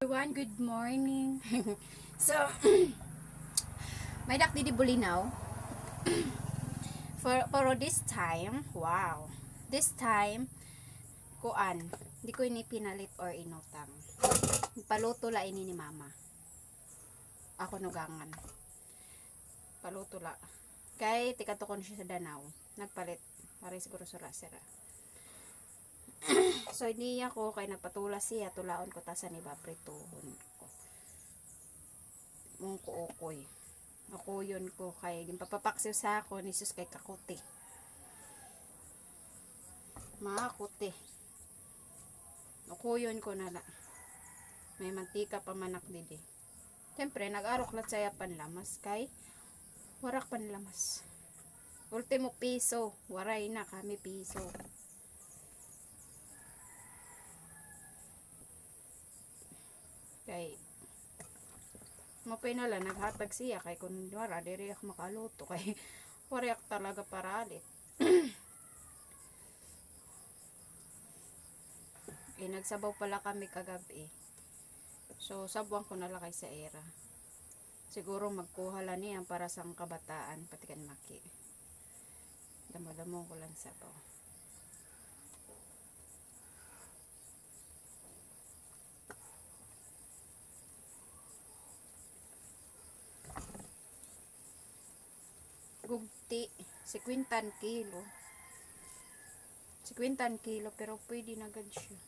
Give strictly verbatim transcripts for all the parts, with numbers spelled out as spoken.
Everyone, good morning. So, may-ada ak didi bulinaw. For, pero this time, wow. This time, kuan, di ko ini pinalit or inutang. Paluto la ini ni mama. Ako nugangan. Paluto la. Kay tikadto ko na siya sa Danao. Nagpalit. Waray siguro sura sira. So, niya ko kay nagpatulas siya, tulaon ko ta sa ni ba prituhon ko. Mungko ukoy. Ukuyon ko kay ginpapapaksiw sa ako ni sus kay kakuti. Makuti. Ukuyon ko na la. May mantika pa man ak didi. Siyempre, nag-arok la siya panlamas kay waray ak panlamas. Ultimo piso, waray na kami piso. Kay, mapay na la, naghatag siya kay kun wara, diri ak makaluto kay waray ak talaga paralit. Eh, nagsabaw pala kami kagab-i. So, sabwan ko na la kay sa ira. Siguro magkuha la niyan para sa kabataan, pati kan Maki. Damo-damo ko lang sabaw. Gugti, singkwenta an kilo. Singkwenta an kilo, pero pwede na gad siya.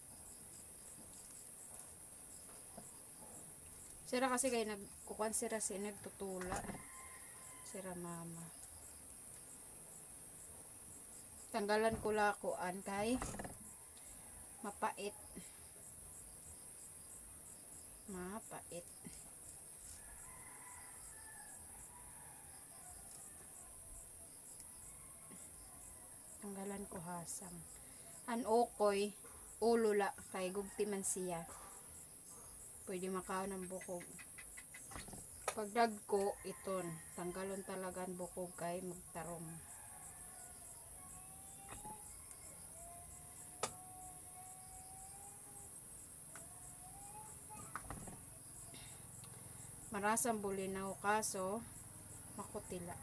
Sira kasi kay nagkukuan sira, si nagtutula. Sira mama. Tanggalan ko la kuan kay mapait. Mapait. Tanggalan ko hasang. An ukoy, ulo la, kay gugti man siya. Pwede makaon an bukog. Pagdagko, iton. Tanggalon talaga an bukog kay magtarom. Marasa an bulinaw, kaso makuti la.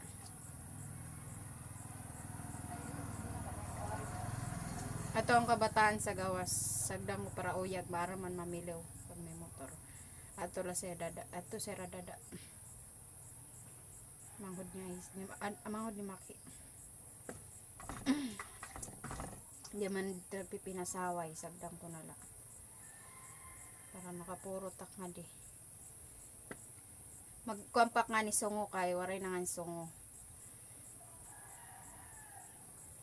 Ato an kabataan sa gawas, sagdan ko para uyag, maaram man mamiliw pag may motor. Ato la sira dada, ato sira dada. Manghod niya is, ni, an, manghod ni Maki. Di man diri pinasaway, sagdan ko na la. Para makapurot ak ngadi. Magkuan pa ak ngani sungo kay waray na ngani sungo.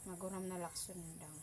Maguram na la ak sundang.